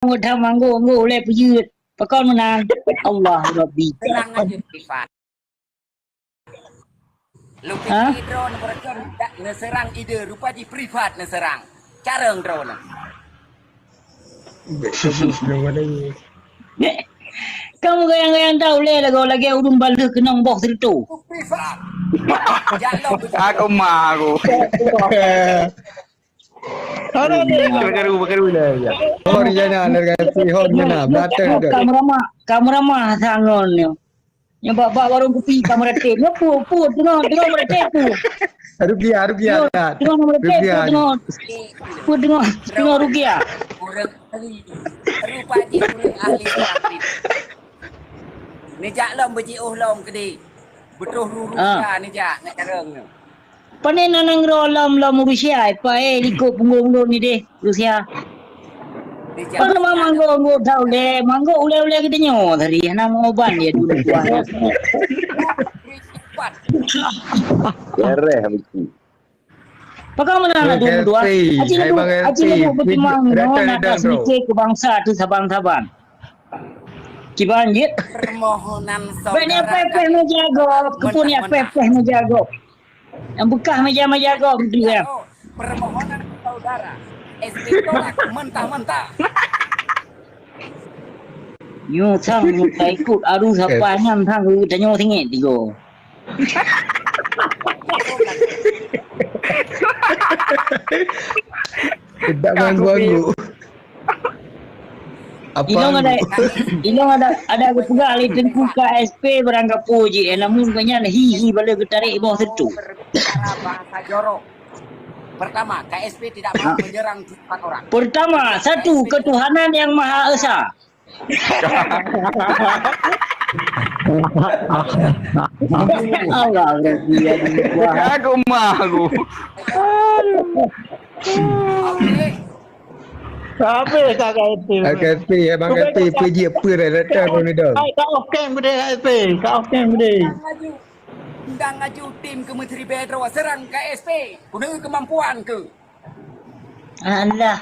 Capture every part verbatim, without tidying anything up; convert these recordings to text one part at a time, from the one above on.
Udah manggo-nggo ulèe peujeuet. Pakon meunang? Allah Rabbi. Tenang aja, Ivan. Lukis Ha? Hidro neubeureukan dak neuseurang ide rupa jih privat neuseurang. Careng droeneuh. Kamu gayang-gayang tahu leh lagu lagi urung baleh kenong boh situ. Privat. Jalok. Aku mah aku. Ada ni. Bakaru, bakaru dah. Oh, Riana, alergasi hon mana? Belakang tu. Kamu ramah, kamu ramah sangon ni. Nyoe bak, bak warong kupi ka meuratéb. Nyoe pue, pue, teungoh, teungoh meuratéb pue. Rukia, Rukia, Teungoh, teungoh meuratéb, Rukia. Pue, teungoh, pue, teungoh, teungoh Rukia. Ureueng ahli. Rupa jih ureueng ahli. Neujak lom beujiôh lom keudéh. Beutroh ru-, Rukia neujak ngon carông nyoe. Pane na nanggroe lom, lom Rusia, pae likot punggong lôn ni deh, Rusia. Pan ma manggo-nggo tau lé, manggo ulé-ulé geutanyoe tadi, hana meuuban dia dulu kuah. Bereh mesti. Pakon mana na dua-dua? Aci hai lebu, Bang aci L T, lebu beutimang nyoe na sedikit keu bangsa tu saban-saban. Kiban jeuet. Permohonan saudara. Bèk ni pèh-pèh meja gob, keu peue ni pèh-pèh meja gob. Nyang beukah meja-meja gob tu ya. Oh, permohonan saudara. S P tolak mentah-mentah. Nyoe sang ka ikot arus apa nyan sang tanyoe singit tigo. Tidak ganggu-ganggu. Apa ilong ada, ilong ada, ada geupeugah lé Teungku K S P barang gapo jih, eh, namun keu nyan hi-hi bala geutarek boh teutôp. Berbicara bahasa jorok. Pertama, K S P tidak mau menyerang empat orang. Pertama, satu, ketuhanan yang Maha Esa. Allah, aku mah aku. Aduh. Oke. Habéh ka K S P. K S P, abang K S P, P J, apa dah datang kau ni dah? Hai, ka off cam gede K S P. Ka off cam gede. Undang aju tim keumeutri Pedro serang K S P. Guna kemampuan ke? Alah.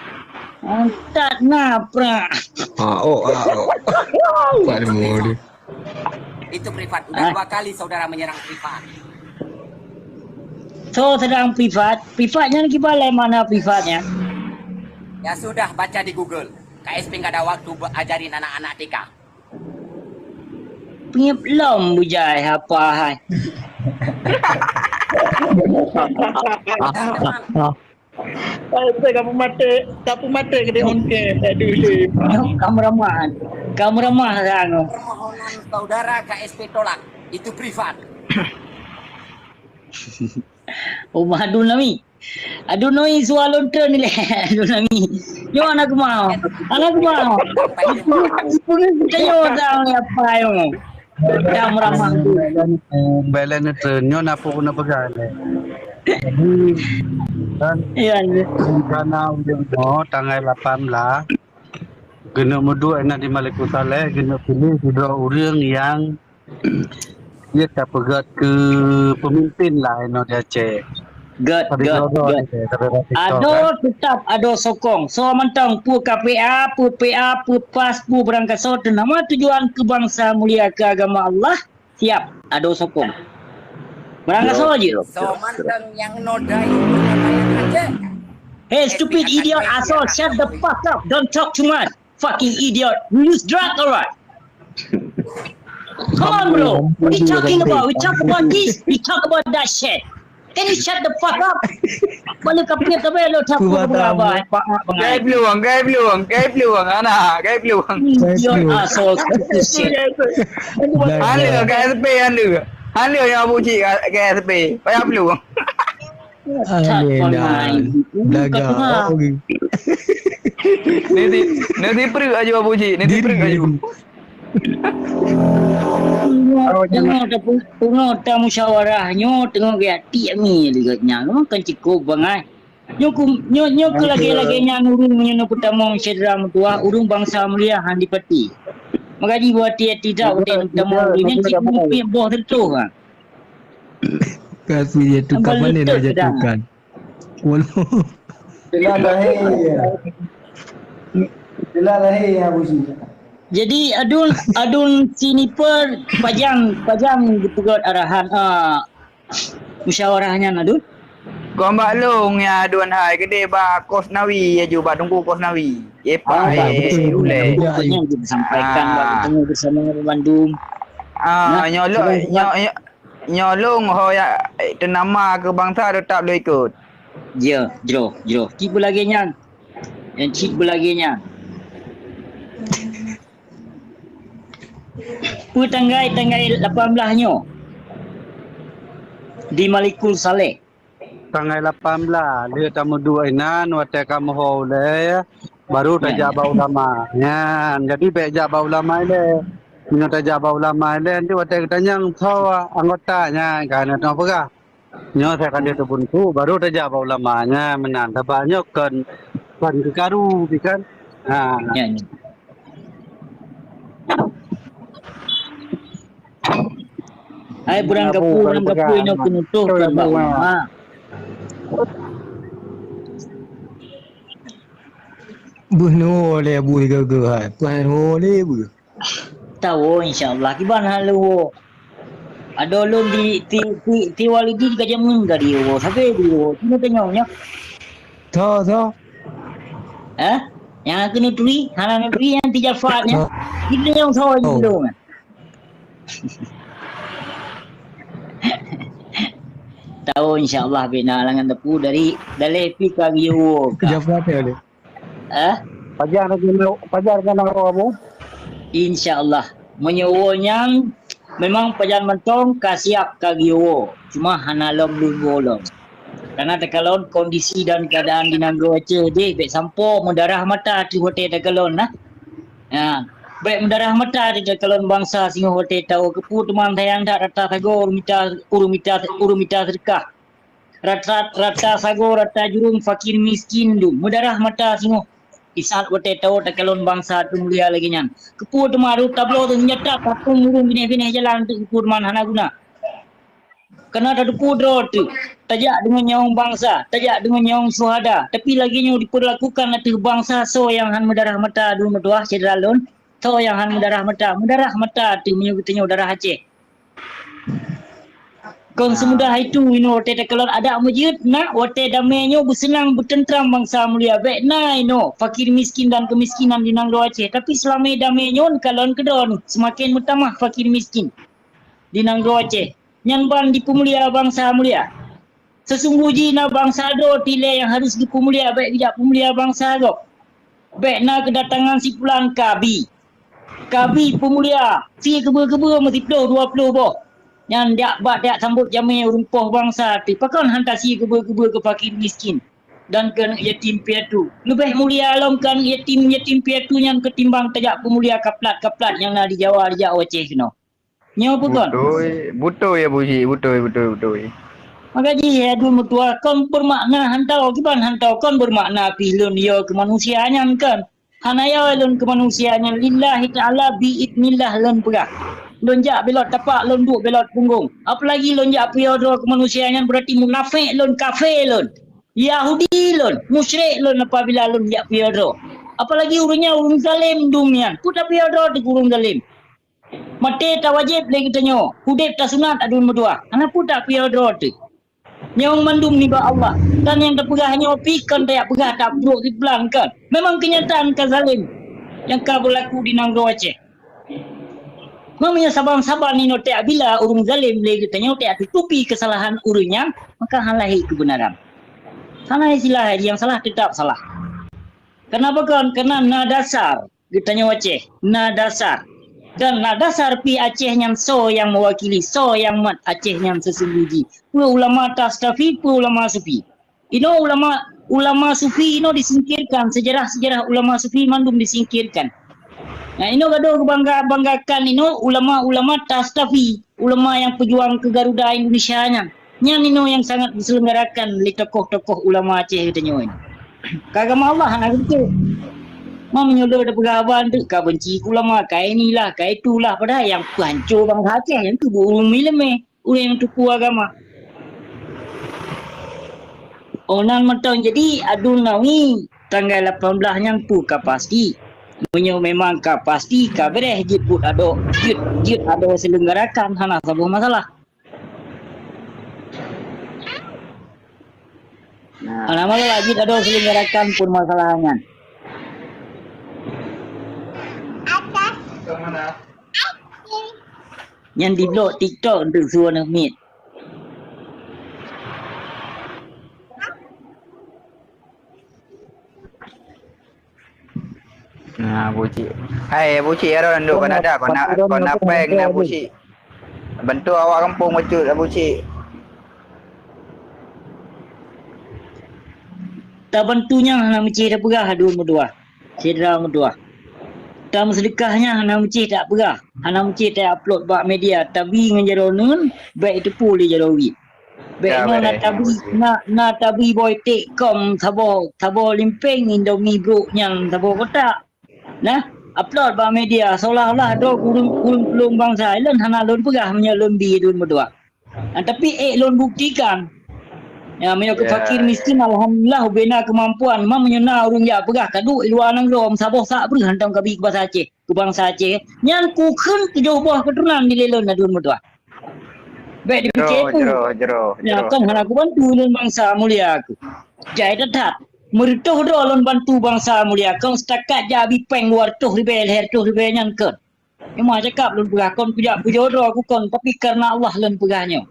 Antat na prak. Ah, oh, ah, oh. Pak Lemo ni. Itu privat. Udah dua kali saudara menyerang privat. So sedang privat. Privatnya kiban lé mana privatnya? Ya sudah, baca di Google. K S P nggak ada waktu be-, ajarin anak-anak T K. Pengiep lom bujai apa hai. Saya kamu mati, kamu mati ke di on cam. Aduh, deh. Kamu ramah. Kamu ramah sangat. Permohonan saudara K S P tolak. Itu privat. Umah Adun Nami. Adun Nami suah lontre ni leh. Adun Nami. Nyoe anak mau. Anak mau. Itu, itu, itu, nyoe tang apa nyoe. Dah meramah tu. Belen itu nyoe na pun na peugah leh. Jadi kan, ya, ya. Rencana udah mau tanggal lapan belas. Kena meuduek na di Malikota leh, kena pilih sidroe ureueng yang dia ka peugöt keu pemimpin lah inoe di Aceh. Göt, göt, göt. Adoe tetap adoe sokong. Soe mantong peue K P A, peue P A, peue PAS, peue barangkasoe teunama tujuan keu bansa mulia keu agama Allah, siap adoe sokong. Barangkasoe jeuet. Soe mantong nyang nodai Aceh. Hey, stupid idiot asshole, shut the fuck up. Don't talk too much. Fucking idiot. You use drug or what? Come on, bro. What are you talking about? We talk about this. We talk about that shit. Can you shut the fuck up? Baru kau punya kau belok tak apa apa. Gai peluang, gai peluang, gai peluang. Ana, gai peluang. Idiot asshole, stupid shit. Hana K S P, hana. Hana yang Abu Cik K S P. Payah peluang. Alena. Daga. Nanti, nanti perut aju Abu Cik, nanti perut aju. Teungoh, teungoh, teungoh tamusyawarah nyoe, teungoh geuyak tiek mi ligat nyan. Kan cukup bangai. Nyoe ku, nyoe, nyoe keu lagèe-lagèe nyan ureueng meunyoe neupeutamu syedara meutuwah, ureueng bansa mulia han dipati. Maka jiboh hati-hati that watèe neupeutamu ureueng nyan cit mupiep boh teutoh ha. Kasih dia tukar mana nak jatuhkan. Walau. Itulah bahaya. Itulah lahé Abu Syik. Jadi adun, adun siniper pajan, pajan geupeugöt arahan, ah, musyawarah nyan adun. Kon bak lôn ya adun hai geude bak Kosnawi ya ju bak Teungku Kosnawi. Epa Ah, eh, betul, betul, uleh. Betul. Nyan disampaikan Ah. bak geutanyoe bersama bandum. Ah, Nah, nyo lôn, sudah nyo, nyo, nyo lôn ho ya, eh, teunama keu bangsa tetap lôn ikut. Ya, jroh, jroh. Cit beulagèe nyan. Nyang cit beulagèe nyan. Peue tanggai, tanggai lapan belas nyoe di Malikul Saleh. Tanggai lapan belas lheueh tameuduek inan watèe ka meuho ulèe, baru tajak bak ulama. Nyan, jadi bèk jak bak ulama ilèe. Meunyoe tajak bak ulama ilèe, nanti watèe geutanyong soe anggota nyan, ka na teuma peugah. Nyoe saya ka lheueh teubuntu, baru tajak bak ulama nyan meunan. Sabab nyoe kon, kon keu karu, kan? Ha. Nyan, nyan. Hai, beurangkapeue, beurangkapeue inoe keuneuk tuh keu bak ulama. Beuh nyoe lé beuh geuh hai. Beuh nyoe lé beuh. Tawoe insya Allah. Kiban hana leuwoe. Adoe lôn di ti ti ti Walidi ka jameun ka diwoe. Sabe diwoe. Cuma tanyong nyoe. Tho tho. Hah? Nyang keuneuk turi, hana neuturi nyang ti Jafar nyoe. Kita nyang soe di lôn. Tahu insya Allah bina langan tepu dari daleh pi ka giwo ka. Jafar teh. Eh? Pajar kena pajar kena apa? Insya Allah. Meunyoe nyan memang pajan mantong ka siap ka giwo. Cuma hana lom lôn woe lom. Karena takalon kondisi dan keadaan di nanggroe Aceh deh bèk sampoe meudarah mata ateueh watèe takalon nah. Ya, bèk meudarah mata ateueh takalon bangsa singoh watèe tawoe keupeue teuma sayang that rata sagoe ureueng mita, ureueng mita, ureueng mita seudeukah. Rata, rata sagoe, rata jurông, fakir miskin dum. Meudarah mata singoh. Di saat watèe tawoe takalon bangsa teuh mulia lagèe nyan. Keupeue teuma rôh tabloe teuh seunjata, tapông ureueng binèh-binèh jalan teuh keupeue teuma hana guna. Kana tateupeue droe teuh, tajak deungon nyawöng bangsa, tajak deungon nyawöng syuhada, tapi lagèe nyoe dipeurlakukan ateueh bangsa soe nyang han meudarah mata dum meutuah syedara lôn, soe nyang han meudarah mata, meudarah mata teuh meunyoe geutanyoe darah Aceh. Kon seumudah itu inoe watèe takalon adak meujeuet na watèe damé nyoe beuseunang beuteuntrang bangsa mulia bèk na inoe fakir miskin dan keumiskinan di nanggroe Aceh, tapi seulama damé nyoe kalon keudroe seumaken meutamah fakir miskin di nanggroe Aceh. Nyan ban dipeumulia bangsa mulia. Seusunggoh jih na bangsa droe tilèe nyang harôh geupeumulia bèk geujak peumulia bangsa gob. Bèk na keudatangan sipulan kabi. Kabi peumulia sie keubeu-keubeu meusiploh dua ploh boh. Nyan jak bak jak sambot jamé ureueng poh bangsa teuh pakon han tasie keubeu-keubeu keu fakir miskin dan keu aneuk yatim piatu. Leubeh mulia lom keu aneuk yatim, yatim piatu nyan keutimbang tajak peumulia kaplat-kaplat nyang na di Jawa dijak u Aceh keunoe. Nyoe peue kon? Beutôi, beutôi ya Abu Syik, beutôi, beutôi, beutôi. Maka jih ya dum meutuah kon beumakna hantoe, kiban hantoe kon beumakna pih lôn yo keu manusia nyan kon. Hana yo lôn keu manusia nyan lillahi ta'ala bi idnillah lôn peugah. Lôn jak belot tapak, lôn duek belot punggong. Apalagi lôn jak piôh droe keu manusia nyan berarti munafék lôn, kafé lôn. Yahudi lôn, musyrik lôn apabila lôn jak piôh droe. Apalagi ureueng nyan ureueng zalém dum nyan. Peue tapiôh droe teuh keu ureueng zalém? Maté tawajéb lé geutanyoe, udép tasunat aduen meutuah. Hana peue tapiôh droe teuh. Nyawöng mandum nibak Allah. Dan nyang tapeugah nyoe pih kon tajak peugah tabrok siblang kon. Memang keunyataan ka zalém nyang ka beulaku di nanggroe Aceh. Meunyoe saban-saban inoe tajak bila ureueng zalém lé geutanyoe tajak tutupi keusalahan ureueng nyan, maka hana lahé keubeunaran. Hana istilah nyang salah teutap salah. Kenapa kon? Karena na dasar geutanyoe Aceh, na dasar. Dan na dasar pih Aceh nyan soe nyang meuwakili, soe nyang mat Aceh nyan seusunggoh jih. Peue ulama Tastafi, peue ulama Sufi. Inoe ulama, ulama Sufi inoe disingkirkan, sejarah-sejarah ulama Sufi mandum disingkirkan. Nah, inoe gadoh geubangga-banggakan inoe ulama-ulama Tastafi, ulama nyang peujuang keu Garuda Indonesia nyan. Nyan inoe nyang sangat diselenggarakan lé tokoh-tokoh ulama Aceh geutanyoe nyoe. Keu agama Allah hana geubeutôi. Ma meunyoe lôn tapeugah haba nteuk ka benci keu ulama, ka inilah, ka itulah, padahai nyang peuhanco bangsa Aceh nyan keuh ureueng milémé, ureueng nyang tupu agama. Oh nan mantong jadi Adun Nawi tanggai lapan belas nyan peue ka pasti. Meunyoe memang ka pasti ka beureh jeuet buet adoe, jeuet, jeuet adoe seulenggarakan, hana saboh masalah. Nah. Hana masalah, jeuet adoe seulenggarakan pun masalah nyan. Nyan di blok TikTok untuk suruh aneuk miet. Nah, Abu Cik. Hai, Abu Cik, ya, Ron, duk kon ada, kon na, kon na péng ni, Abu Cik. Bantu awak kampung bacut, Abu Cik. Tabantu nyang hana meucéh tapeugah, aduh meudoa. Syedara meudoa. Tameuseudekah nyang hana meucéh tapeugah, hana meucéh ta-upload bak media, tabi ngon jaroe neuen, bèk teupeu lé jaroe wiet. Bèk nyoe na tabi, na, na tabi boy tek kong saboh, saboh limpeng Indomie brok nyang saboh kotak. Nah, upload bak media seolah-olah droe ureueng, ureueng tulông bansa. Lôn hana lôn peugah meunyoe lôn bi lôn meudoa. Ah, tapi ék lôn buktikan. Ya, meunyoe keu fakir miskin, alhamdulillah, ubena keumampuan. Ma meunyoe na ureueng jak peugah, "Kaduek i luwa nanggroe, meusaboh sak breuh hantom kabi keu bansa Aceh, keu bansa Aceh." Nyan kukheun tujoh boh keuturonan dilèe lôn na lôn meudoa. Bèk dipike peue. Jroh, jroh, jroh. Nyan kon hana kubantu lôn bansa mulia ku. Jai that-that. Meureutôh droe lôn bantu bansa mulia. Kon seutakat jak bi péng dua reutôh ribèe, lhèe reutôh ribèe nyan kon. Memang cakap lôn peugah kon kujak pujoe droe ku kon, tapi kareuna Allah lôn peugah nyoe.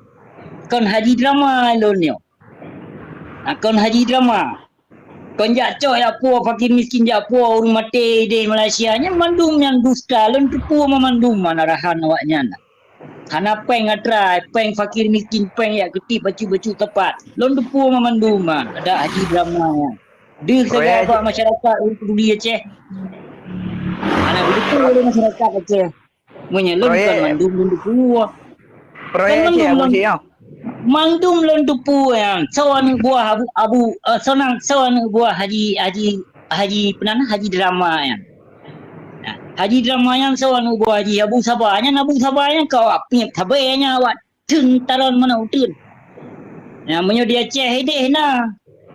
Kon haji drama lôn nyoe. Ha, kon haji drama. Kon jak cok jak puwoe fakir miskin, jak puwoe ureueng maté idéh Malaysia, nyan mandum nyan dusta, lôn teupeue mandum arahan awaknyan. Hana péng atra, péng fakir miskin, péng jak keutip bacut-bacut teumpat. Lôn teupeue mandum, ada haji drama nyan. Deuh sagai bak masyarakat ureueng peuduli Aceh. Hana geuteupeue lé masyarakat Aceh. Meunyoe lôn kon mandum lôn teupeue. Proyek Aceh, Abu Cik, ya? Mandum lôn teupeue nyan. Soe aneuk buah Abu, Abu, eh, soe nan, soe aneuk buah Haji, Haji, Haji peunan, Haji Drama nyan. Nah, Haji Drama nyan soe aneuk buah Haji Abu Saba. Nyan Abu Saba nyan ka awak piep sabe nyan awak teun taron manok uteuen. Nyan meunyoe di Aceh idéh na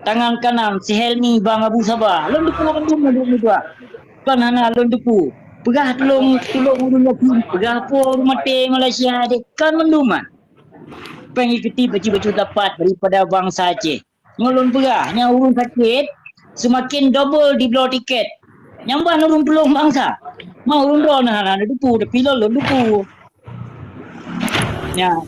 tangan kanan si Helmi Bang Abu Saba. Lôn teupeue mandum mandum meutuah. Kon hana lôn teupeue. Peugah tulông, tulông ureueng yatim, peugah puwoe ureueng maté Malaysia deh. Kon mandum nyan. Péng ikuti bacut-bacut teumpat daripada bansa Aceh. Ngon lôn peugah, nyang ureueng sakét seumaken dobel dibloe tiket. Nyang ban ureueng tulông bansa. Ma ureueng droeneuh hana neuteupeue, tapi lôn, lôn teupeue. Nyan.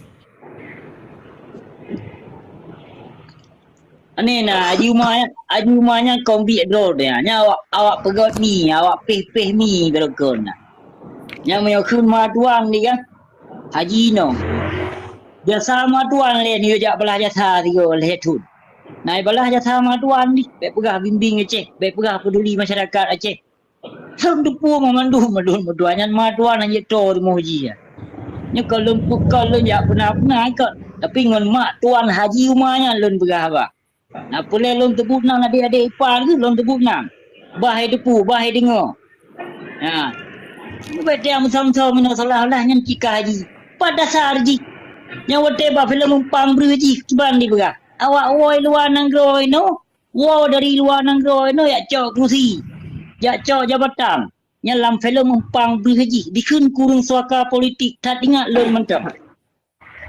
Aneuk na, Haji Uma, Haji Uma nyan kon biet droe nyan. Nyan awak, awak peugöt mi, awak péh-péh mi barokon na. Nyan meunyoe kheun ma tuan ni kan, Haji Inoe. Jasa ma tuan lé nyoe jak balaih jasa sigoe lhèe thon. Na balaih jasa ma tuan ni, bèk peugah bimbéng Aceh, bèk peugah peuduli masyarakat Aceh. Lôn teupeue mandum, mandum, mandum nyan ma tuan hana jeuet toe rumoh jih. Nyoe kon lôn peukon lôn jak peuna-peuna kon. Tapi ngon mak tuan Haji Uma nyan lôn peugah haba. Na peulée lôn teubuet nan adék-adék ipar geuh lôn teubuet nan. Bah hai teupeue, bah hai deungoe. Ha. Leubeh tiang meusom-som inoe seolah-olah nyan cit ka haji. Pat dasar jih. Nyang watée bak filem Umpang Breuh jih kiban dipeugah. Awak woe luwa nanggroe inoe, woe dari luwa nanggroe inoe jak cok kurusi, jak cok jabatan. Nyan lam filem Umpang Breuh jih dikheun keu ureueng suaka politik that ingat lôn mantong.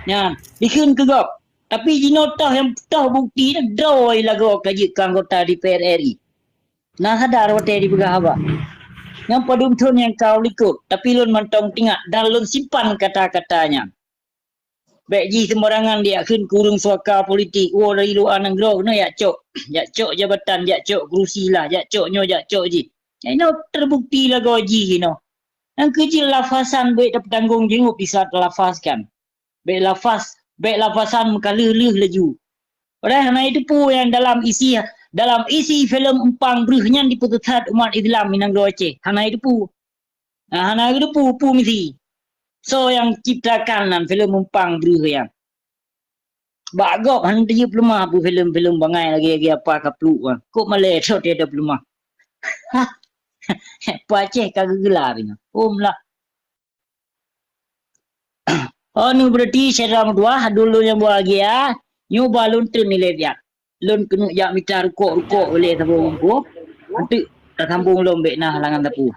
Nyan, dikheun keu gob. Tapi jinoe toh nyang toh bukti droe lagoe ka jeuet keu anggota D P R R I. Na sadar watée dipeugah haba. Nyang padum thon nyang ka u likot, tapi lôn mantong teuingat dan lôn simpan kata-kata nyan. Bèk jih seumbarangan dijak kheun keu ureueng suaka politik, woe dari luwa nanggroe keunoe jak cok, jak cok jabatan, jak cok keurusi lah, jak cok nyoe, jak cok jih. Nyan inoe teubukti lagoe jih inoe. Nyang keu jih lafazan bèk tapeutanggong jaweueb di saat talafazkan. Bèk lafaz, bèk lafazan meukaleuh-leuh laju. Padahai hana jiteupeue nyang dalam isi, dalam isi filem Umpang Breuh nyan jipeusisat umat Islam di nanggroe Aceh. Hana jiteupeue. Nah, hana jiteupeue peue misi. Soe nyang ciptakan nan filem Umpang Breuh nyan. Bak gob hana teujeuet peuleumah peue filem-filem bangai lagèe-lagèe apa ka pluek nyan. Kok malèe soe teuh peuleumah. Peue Aceh ka geugeula nyan. Hom lah. Oh, nu berarti syedara meutuah, dulu nyang bahagia, nyoe ba lôn treun nilai biak. Lôn keuneuk jak mita rukok-rukok ulèe saboh bungkôh. Enteuk tasambong lom bèk na halangan sapeue.